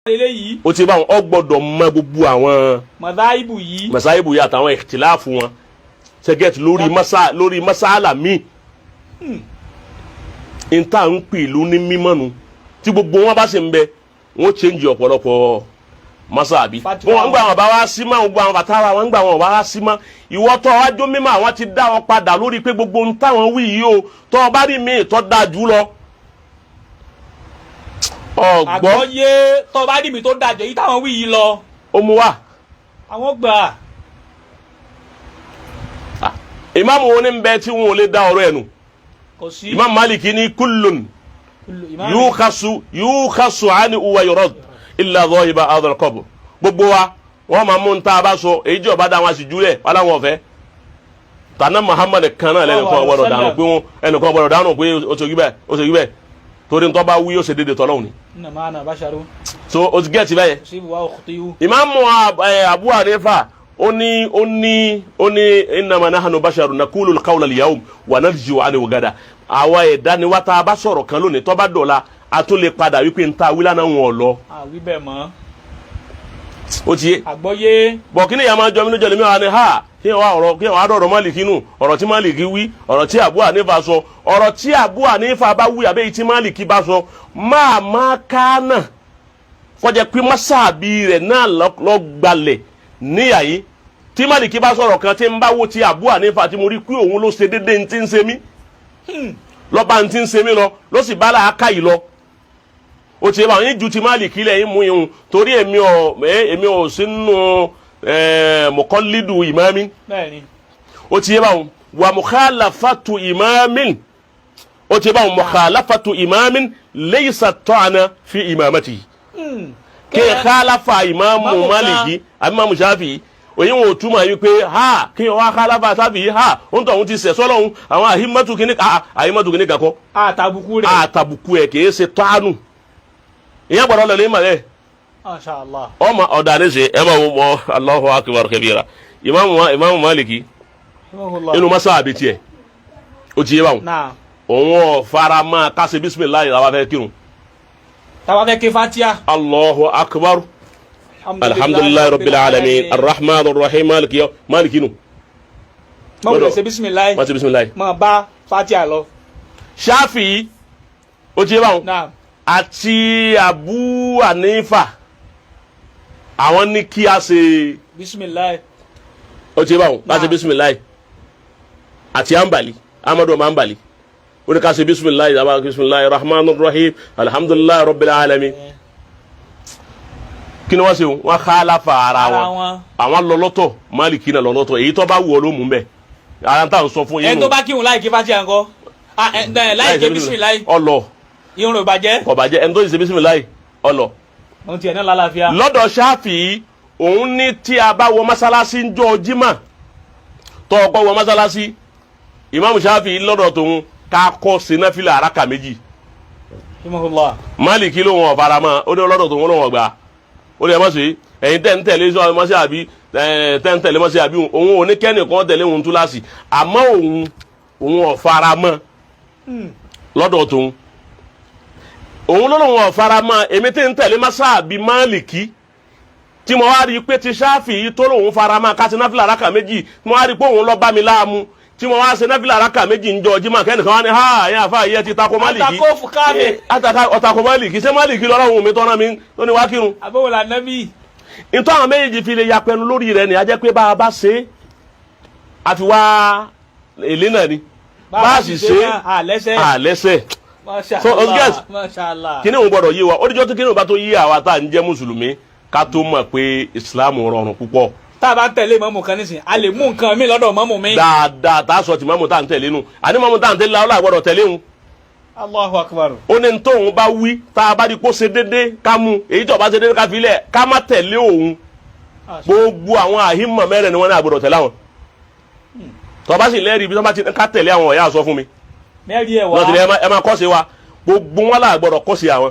Eléyìí. Ó ti bá wọn, ọ gbọ́dọ̀ mọ gbogbo àwọn mọ̀dáìbù yìí. Masaibu yìí àtàwọn ìtìláàfù wọn sẹgẹtì lórí masa, lórí masala míì n ta ń pè ìlú ní mímọ́ nu. Tí gbogbo wọn bá sì ń bẹ, wọn change ọ̀pọ̀lọpọ̀ masabi. Fatiwa. Wọn gbà wọn bá wá sí mọ́, gbogbo àwọn bàtà wọn gbà wọn bá wá sí mọ́. Ìwọ tó wá jó mímọ́, àwọn ti dá wọn padà lórí pé gbogbo ń táwọn wí yìí o, tó o bá rí míì tó dáa jù lọ. Ọgbọ́. Àgbọ́yé, tó bá dìbì tó dájọ́ yìí táwọn wí yìí lọ. Ó mú wá. Àwọn gbà. Ìmáàmù wo ni ń bẹ tí wọn ò lè dá ọ̀rọ̀ ẹ̀ nù? Kò sí. Imam Maliki ní kullun Ìmáàmù. Yúkàsù yúkàsù àni uwa yurad illa dhahiba hadha al-qabr. Gbogbo wa, wọn máa mú nta bá sọ èyí tí ọba dá wọn sì júlẹ̀ wọn làwọn ọ̀fẹ́ tànà Muhammad kan náà lẹ́nìkan gbọ́dọ̀ dànù pé wọn ẹnìkan gbọ́dọ̀ dànù pé ó ṣe rí bẹ́ẹ̀, ó ṣe rí bẹ́ẹ̀, torí ntọ́ bá wí, ó ṣe déédéé tọ́lọ́hùn ni. Innama ana basharun. So o ti gẹ́ẹ̀tì bẹ́ẹ̀. Usibu wa ukhti'u. Ìmáàmù Abu Hanifa, ó ní innama nahnu basharun naqulu al-qawla al-yawm wa narji'u anhu ghadan. Àwa ẹ̀dá ni wá, tá a bá sọ̀rọ̀ kan lónìí, tó bá dọ̀la, a tún lè padà wípé n ta wílá náà wọn lọ. Àwí bẹ́ẹ̀ mọ́. Ó ti yé. Àgbọ́yé. Bọ̀ kí ni ìyá máa jọ mí lójú ẹlẹ́mìí wa ni ha kí wọ́n ọ̀rọ̀, kí wọ́n adọ̀rọ̀ Málìkì nù, ọ̀rọ̀ tí Málìkì wí, ọ̀rọ̀ tí Abu Hanifa sọ, ọ̀rọ̀ tí Abu Hanifa bá wí àbẹ́yìí tí Málìkì bá sọ, máa má kánà kọjá pé masáàbí rẹ̀ náà lọ gbalẹ̀ níyà yìí. Tí Málìkì bá sọ̀rọ̀ kan, tí ń bá wo ti Abu Hanifa, tí mo rí pé òun ló ṣe déédéé ní ti ń ṣe mí lọ́ba, ní ti ń ṣe mí lọ, ló sì bá làákà yìí lọ, o ti bá yín ju ti Málìkì lẹ̀ yín mú yín, torí èmi ò sínú mọ̀kọ́lídù ìmáàmí. Bẹ́ẹ̀ni. O ti yé báwọn wà mukhalafatu ìmáàmín. O ti yé báwọn, mukhalafatu ìmáàmín laysa ta'na fi imamati. Kí ẹ khalafa ìmáàmù Ìmáàmù kan. Málìkì àbí ìmáàmù Ṣáfì, òyìn wọn ò túmọ̀ yìí pé ha kí wọn wá khalafa Ṣáfì, ha ó ń tọ̀ òun ti sẹ̀ sọ́lọ́hún àwọn àhímọ́tù kìíní, àhímọ́tù kìíní kakọ́. Àtàbùkù rẹ̀. Àtàbùkù ẹ̀ kìí ṣe tánù, ìyẹn gbọ́dọ̀ lọ lè mọ̀ rẹ̀. Masha Allah. Ọmọ ọ̀dà ní sè ẹ máa wọ mọ Allahu akbar kabira. Ìmáàmù Málìkì Rahimahullah. inú masa àbí tiẹ̀, ó ti yé báwọn. Náà. Òun ò fara mọ́ kásì bisimilayi làwọn fẹ́ kírun. Táwa fẹ́ ké Fatiha. Allahu akbar, alhamdulillahi rabbil alamin, arrahman arrahim, maliki yọ maliki nu. Mọ̀ wùlẹ̀ ṣe bisimilayi. Wọ́n ti bisimilayi. Mọ̀ bá Fatiha lọ. Ṣáfì, ó ti yé báwọn. Náà. Àti Abu Hanifa, àwọn ní kí a ṣe bisimilayi. Ó ti yé báwọn láti Náà. bisimilayi. Àti Ambali, Amadu ọmọ Ambali, ó ní ká ṣe bisimilayi, àbá bisimilayi rahman rahim, alhamdulillahi rabbil alamin. Kí ni wọ́n ṣe? Wọ́n khalafa ara ara wọn. Wọn. Àwọn lọ lọ́tọ̀, Málìkì náà lọ lọ́tọ̀. Èyí tó bá wù ọ́ ló mú bẹ́ẹ̀. Ara tá à ń sọ fún yín Ẹni tó bá kírun láì ké Fatiha ńkọ́? Ah, ẹ ẹ láì ké bisimilayi. Ọlọ. Irun ò bàjẹ́. Kò bàjẹ́. Ẹni tó ṣe bisimilayi, ọlọ. Ohun tiẹ̀ náà lálàáfíà. Lọ́dọ̀ Ṣáfì, òun ní tí a bá wọ mọ́sálásí ń jọ jímà, tó ọkọ wọ mọ́sálásí, ìmáàmù Ṣáfì lọ́dọ̀ tòun, ká kọ́ sináfìlà àràkà 2. Rahimahullah. Málìkì ló wọn ọ̀fara mọ́. Ó ní lọ́dọ̀ tòun ló wọn gbà. Ó ní ẹ má ṣe, ẹ̀yin tẹ́ ń tẹ̀lé sọ mọ́sí àbí tẹ́ ń tẹ̀lé mọ́sí àbí, òun ò ní kẹ́nìkan tẹ̀lé òun túláàsì, àmọ́ òun ọ̀fara mọ́ lọ́dọ̀ tòun. Òun ló lóun ọ̀fara mọ́. Èmi tí ń tẹ̀lé mọ́sá àbí Málìkì, tí mo wá rí i pé ti Ṣáfì yìí tó lóun fara mọ́ ká ṣe náfìlà àràkà 2, tí mo wá rí i pé òun lọ bá mi láàmú, tí mo wá ṣe náfìlà àràkà 2 ń jọ jimá, kẹ́nìkan wá ní ha ẹ̀yin àfa yìí, ẹ ti tako Málìkì. Atako fukami. Ọ̀tako Málìkì. Ṣé Málìkì lọ́rọ̀ òun mi tọ́ná mi tó ní wá kírun? Àbẹ̀wò là nẹ́bí. Nítorí àwọn méjèèjì fi lè yapẹnu lórí rẹ̀ ni, a jẹ́ pé bá a bá ṣe é, a fi wá èlé náà ni, bá a sì ṣe é, àlẹ́sẹ̀. Àlẹ́sẹ̀. Masha So, Allah. guys, Masha Allah. kíní òun gbọ́dọ̀ yé wa. Ó díjọ́ tó kíní òun bá tó yé àwa tá à ń jẹ́ mùsùlùmí, ká tó mọ̀ pé ìsìláàmù rọrùn púpọ̀. Tá a bá ń tẹ̀lé mọ́mù kan nísìn, a lè mú nǹkan mi lọ́dọ̀ mọ́mù mi. Dáadáa, tá a sọ ti mọ́mù tá à ń tẹ̀lé nu, àní mọ́mù tá à ń tẹ̀lé láwọn àgbọ̀dọ̀ tẹ̀lé òun. Allahu akbar. Ó ní tóun bá wí, tá a bá di kó ṣe déédé, ká mú èyí tó bá ṣe déédé, ká fi lẹ̀, ká má tẹ̀lé òun. Gbogbo àwọn àhímọ̀ mẹ́rẹ̀ ni wọ́n ní àgbọ̀dọ̀ tẹ̀lé àwọn. Tó bá sì lẹ́rìí ibi tó bá ti ká tẹ̀lé àwọn, ọ̀yá sọ fún mi. Mẹ́rin ẹ̀ wá. Wọ́n ti ní ẹ máa kọ́ sí wa. Gbogbo wọn là gbọ́dọ̀ kọ́ sí àwọn,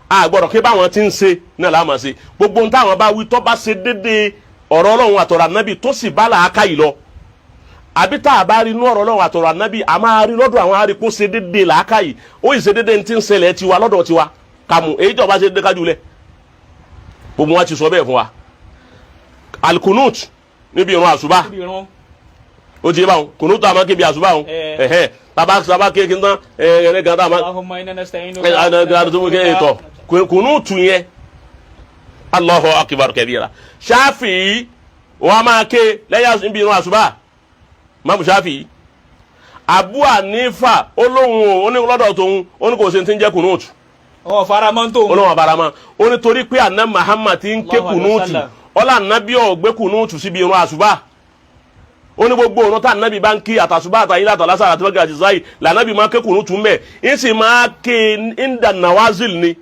àgbọ̀dọ̀ kí báwọn ti ń ṣe náà là máa ṣe. Gbogbo ohun táwọn bá wí, tó bá ṣe déédéé ọ̀rọ̀ Ọlọ́run àtọ̀rọ̀ Ànábì, tó sì bá làákà yìí lọ, àbí tá a bá rí inú ọ̀rọ̀ Ọlọ́run àtọ̀rọ̀ Ànábì, a máa rí lọ́dọ̀ àwọn àríkó ṣe déédéé làákà yìí, ó sì ṣe déédéé ti ń ṣẹlẹ̀ tiwa lọ́dọ̀ tiwa, kàmú èyí tó bá ṣe déédéé kájú lẹ̀. Gbogbo wọn ti sọ bẹ́ẹ̀ fún wa. Alikunut níbi ìrun àṣùbà, Níbi irun. ó ti yé báwọn, kunut tó a máa kébi àṣùbà wọn, ẹhẹn, taba taba kéèké tán ẹ ẹ gan tá a máa Allahumma inna nasta'inuka. ẹ ẹ tó ké tọ kunutu yẹn, Allahu akbar kabira. Ṣáfì wọn a máa ké lẹ́yìn níbi ìrun àṣùbà. Mamu Ṣáfì, Abu Hanifa olóhùn o, ó ní lọ́dọ̀ tóun, ó ní kò sí ti ń jẹ́ kunutu. Ọ̀ faramọ́ tó. Olóhùn àbáramọ́, ó ní torí pé àná Muhammad ti ń ké Allahu kunutu, wasallam. Ọlá ànábì ọ̀gbẹ́ kunutu síbi ìrun àṣùbà. Ó ní gbogbo òrùn tá ànábì bá ń kí, àtàṣùbà, àtàyílà, àtàlásà, àti mọ́gàjì záyì, lànábì máa ké kunutu mbẹ̀, ń sì máa ké ń dà nawazil ni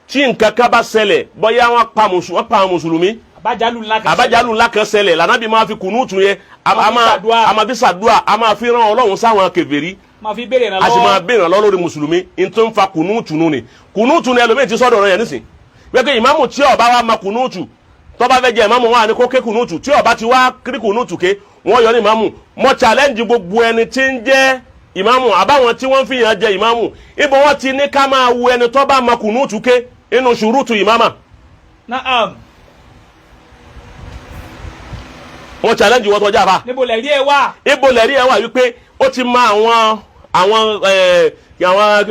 tí nǹkan kan bá ṣẹlẹ̀, bóyá wọ́n pa àwọn mùsùlùmí, Àbájálù ńlá kan. àbájálù ńlá kan ṣẹlẹ̀, lànàbì máa fi kunutu yẹn Máa fi ṣàdúà. a máa fi ṣàdúà, a máa fi rán Ọlọ́run sáwọn kèfèrí, Máa fi béèrè a sì máa ìrànlọ́wọ́. béèrè lọ lórí mùsùlùmí. N tó ń fa kùnúùtù nù ni kùnúùtù ni ẹlòmíì ti sọ́dọ̀ ọ̀rọ̀ yẹn nísìn wípé ìmáàmù tí ó bá wá ma kùnúùtù, tó bá fẹ́ jẹ ìmáàmù wọn, àní kó ké kùnúùtù. Tí ó bá ti wá kiri kùnúùtù ké, wọ́n yọ ní ìmáàmù. Mo challenge gbogbo ẹni tí ń jẹ́ ìmáàmù àbáwọn tí wọ́n fi yàn jẹ ìmáàmù, ibo wọ́n ti ní ká máa wo ẹni tó bá ma kùnúùtù ké inú ṣùrùtù ìmáàmà? Naam. Wọ́n challenge wọ́n tọ́jà fa. Níbo lẹ̀ rí ẹ wá? Ibo lẹ̀rí ẹ wà wípé ó ti ma àwọn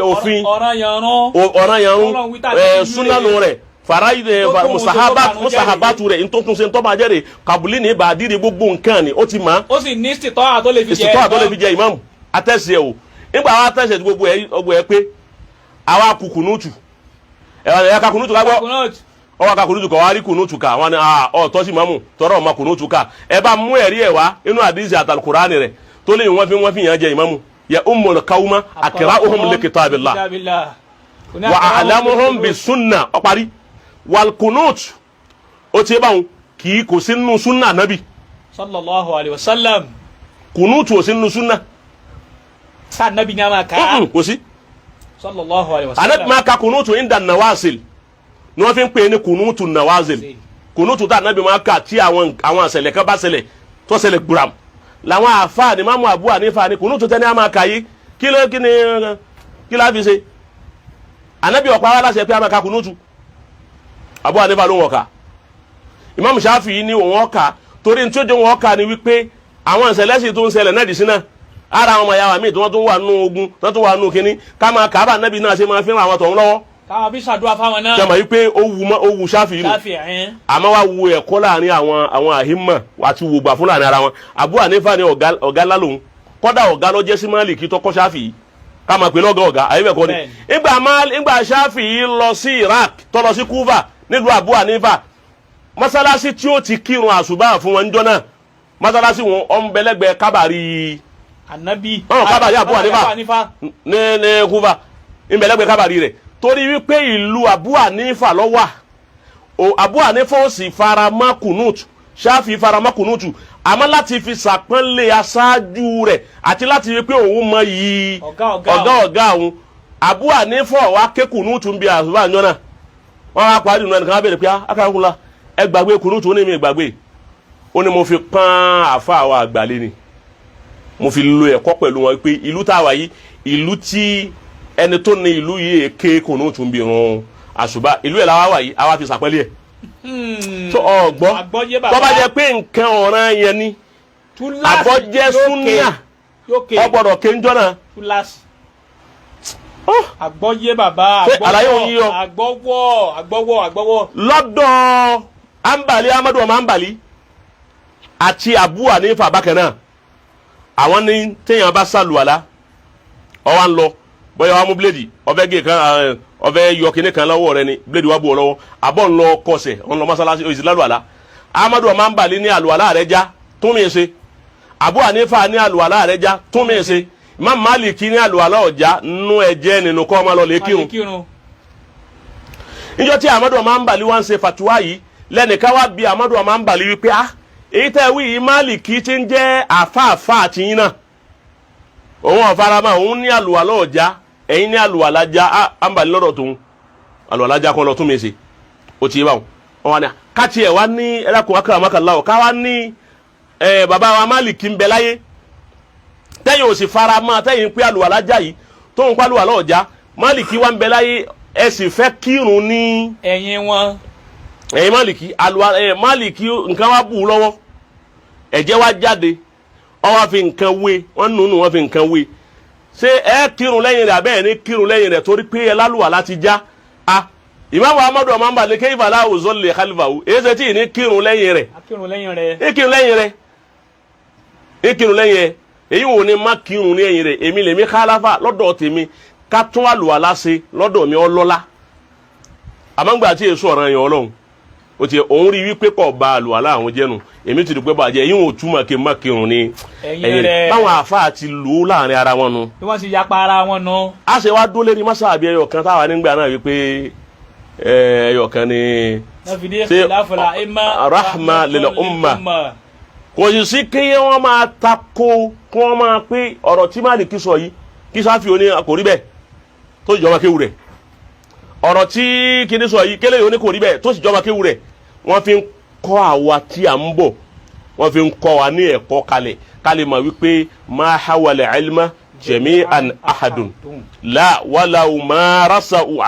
òfin Ọ̀ràn yanran. Ọ̀ràn yanrun? Ọlọ́run wí tá a ti fi Súnánù rẹ̀, faraide, Tó tún ṣe, tó bànújẹ́. Musahabatu rẹ̀, ntọ́túnṣe ntọ́bàjẹ́ rẹ̀, kabuli ní ìbàdí gbogbo nǹkan ni ó ti mọ̀. Ó sì ní ìsìtọ́ àtó lè fi jẹ. Ìsìtọ́ àtọ́ lè fi jẹ ìmáàmù. Atẹ́sí ẹ̀ o, nígbà wa atẹ́sí ẹ̀, gbogbo ẹ̀ ọgbọ̀ ẹ̀ pé àwa kú kùnúùtù ẹ̀ ká kùnúùtù ká gbọ́. Kùnúùtù. Ọwọ́ ká kùnúùtù kọ̀ wá rí kùnúùtù ká wọn ni ọ tọ́sí ìmáàmù tọrọ ọmọ kùnúùtù ká. Ẹ bá mú ẹ̀rí ẹ̀ wá inú àdìsí àtàlùkùránì rẹ̀ tó lè wọ́n fi yàn jẹ ìmáàmù. Yẹ ummul qawma aqra'uhum li kitabillah Kitabillah. wa a'lamuhum bi sunna. Ọparí wal kunut, ó ti báwọn kì í kò sí nínú sunna nabi. Sallallahu alayhi wa sallam. Kunutu ò sí nínú sunna. Sáà nábì ní a máa kà á. Kò sí. Sallallahu alayhi wa sallam. Anabi máa ka kunutu inda nawazil ni wọ́n fi ń pè é ní kunutu nawazil, kunutu tá anabi máa kà tí àwọn àṣẹlẹ̀ kan bá ṣẹlẹ̀, tó ṣẹlẹ̀ gbùràm. Làwọn àfa ni Mamu Abu Hanifa ni kunutu tẹ́ni a máa kà yìí, kí ló kí ni kí la fi ṣe? Anabi ọ̀pá wa láṣẹ pé a máa ka kunutu. Abu Hanifa ló ń wọ̀ ká. Imam Shafi'i ní òun ọ̀ka, torí tí ó jẹ́ wọn ọ̀ka ni wípé àwọn ìṣẹ̀lẹ̀ sì tó ń ṣẹlẹ̀ náà dì sí náà, ara àwọn ọmọ yàrá míì tí wọ́n tún wà nù ogun, tí wọ́n tún wà nù kínní, ká máa kàábà nábì náà ṣe máa fi ràn àwọn tọ̀hún lọ́wọ́. Káwọn fi ṣàdúrà fáwọn náà. Jẹ́ mọ̀ wípé ó wu mọ́, ó wu Shafi'i nù. Shafi'i. Àmọ́ wá wo ẹ̀kọ́ láàrin àwọn àhímọ̀ àti wògbà fún láàrin ara wọn. Abu Hanifa ni ọ̀gá ńlá lòun, kọ́dà ọ̀gá ló jẹ́ sí Málíkì tó kọ́ Shafi'i, ká máa pè lọ́gà ọ̀gá àyè bẹ́ẹ̀ kọ́ ni. Bẹ́ẹ̀ni. Ìgbà Shafi'i lọ sí Iraq, tó lọ sí Kufa nílùú Abu Hanifa, mọ́sálásí tí ó ti kírun àṣùbà fún wọn níjọ́ náà, mọ́sálásí wọn ọ̀nbẹ́lẹ́gbẹ́ kábàárì Anabi. Ọ̀hún, kábàárì Abu Hanifa. Abu Hanifa. Ní Kufa, ìbẹ̀lẹ́gbẹ́ kábàárì rẹ̀, torí wípé ìlú Abu Hanifa ló wà o. Abu Hanifa ó sì fara mọ́ kùnúùtù, Ṣáfì fara mọ́ kùnúùtù, àmọ́ láti fi ṣàpọ́nlé aṣáájú rẹ̀ àti láti rí pé òun mọ yìí Ọ̀gá ọ̀gá. Ọ̀gá ọ̀gá òun Abu Hanifa wá ké kùnúùtù ń bi àṣùbà ńjọ́ náà. Wọ́n wá parí ìnú, ẹnìkan wá bẹ̀rẹ̀ pé akárakùnlá, ẹ gbàgbé kùnúùtù. Ó ní mi gbàgbé, ó ní mo fi pọ́n àfa àwọn àgbàlẹ̀ ni, mo fi lo ẹ̀kọ́ pẹ̀lú wọn pé ìlú tá a wà yìí, ìlú tí ẹni tó ní ìlú yìí ké kùnúùtù ń bi run àṣùbà, ìlú ẹ̀ làwa wà yìí, àwa fi ṣàpẹ́lẹ̀ ẹ̀ tó ọgbọ́. Àgbọ́yé bàbá. Tó bá jẹ́ pé nǹkan ọ̀ràn yẹn ni, Túláàsì. àbọ̀jẹ́ súnà, Yóò ké. ọ gbọ́dọ̀ ké ńjọ́ náà. Túláàsì. Oh, Àgbọ́yé bàbá. Ṣé àlàyé òun yí ọ? Àgbọ́wọ́, àgbọ́wọ́, àgbọ́wọ́. Lọ́dọ̀ Ambali, Amadu ọmọ Ambali àti Abu Hanifa bákan náà, àwọn ní téèyàn bá sàlùwàlá, ọwọ́ à ń lọ, bóyá wàá mú bíléèdì, ọfẹ́ gé kan, ọfẹ́ yọ kíní kan lọ́wọ́ rẹ ni bíléèdì wàá bù ọ lọ́wọ́, àbọ̀ ń lọ kọsẹ̀, ń lọ mọ́sálásí, òsì lálùwàlá. Amadu ọmọ Ambali ní àlùwàlá rẹ já, tún mi ṣe. Abu Hanifa ní àlùwàlá rẹ já, tún mi ṣe. Imam Maliki ní àlùwàlá ọ̀já, nú ẹ̀jẹ̀ nínú kọ́ ọmọ lọ lè kírun. Kírun. Níjọ́ tí Amadu ọmọ Ambali wá ń ṣe fatuwa yìí, lẹ́nìkan wá bí Amadu ọmọ Ambali wípé, ah, èyí tẹ́ wí yìí, Máàlìkì ti ń jẹ́ àfáàfáà àti yín náà, òun ọ̀farama, òun ní àlùwàlá ọ̀já, ẹ̀yin ní àlùwàlá já. Ah, Ambali lọ́dọ̀ tòun àlùwàlá já, kọ́ lọ tún mi ṣe. Ó ti yé báwọn. Wọn wá ní káàtì ẹ̀ wá ní ẹlẹ́kùn akérèmọ́kànlá ká wá ní ẹ̀ bàbá wa Máàlìkì ń bẹ láyé, tẹ́yìn ò sì fara mọ́, tẹ́yìn pé àlùwàlá já yìí, tóun pa àlùwàlá ọ̀já, Máàlìkì wá ń bẹ láyé, ẹ sì fẹ́ kírun ní Ẹ̀yìn wọn. Ẹ̀yin Málìkì àlùwà ẹ̀ Málìkì, nǹkan wá bù ú lọ́wọ́, ẹ̀jẹ̀ wá jáde, ó wá fi nǹkan wé, wọ́n nùnú, wọ́n fi nǹkan wé. Ṣé ẹ kírun lẹ́yìn rẹ̀ abẹ́ẹ̀ ní kírun lẹ́yìn rẹ̀ torí pé ẹ lálùwà láti já a? Ìmáàmù Ahmadu ọmọ nbà kayfa la usalli khalfahu, èyí ṣe tí ì ní kírun lẹ́yìn rẹ̀? Akírun lẹ́yìn rẹ̀. Ní kírun lẹ́yìn rẹ̀, ní kírun lẹ́yìn rẹ̀. Èyí wò ni má kírun ní ẹ̀yìn rẹ̀. Èmi lèmi khalafa lọ́dọ̀ tèmi, ká tún àlùwàlá ṣe lọ́dọ̀ mi ọlọ́lá. Àmọ́ ńgbà tí èso ọ̀ràn yẹn, Ọlọ́run o ti òun rí wípé kò ba àlùwàlá àwọn jẹ́nu, èmi ti rí pé bàjẹ́. Èyí wò túmọ̀ kí n má kírun ní ẹ̀yìn ẹ̀yìn rẹ̀. rẹ̀. Báwọn àáfàá ti lò ó láàrin ara wọn nu. Bí wọ́n sì yapa ara wọn nù. A ṣe wá dó lérí mọ́sàbí ẹyọ kan táwa nígbà náà wípé ẹyọ kan ni. Wọ́n fi ní Ṣé khilaful a'imma rahma lil umma. Kò sì sí kí wọ́n máa tako, kí wọ́n máa pé ọ̀rọ̀ tí Málíkì sọ yìí, kí Sáfì oní kò rí bẹ́ẹ̀ tó sì jọba kéwù rẹ̀, ọ̀rọ̀ tí kíní sọ yìí, kélé yìí oní kò rí bẹ́ẹ̀ tó sì jọba kéwù rẹ̀. Wọ́n fi ń kọ́ àwa tí à ń bọ̀, wọ́n fi ń kọ́ wa ní ẹ̀kọ́ kalẹ̀ kálẹ̀ mọ̀ wípé ma hawal ilma jami'an ahadun la walaw ma rasa'u.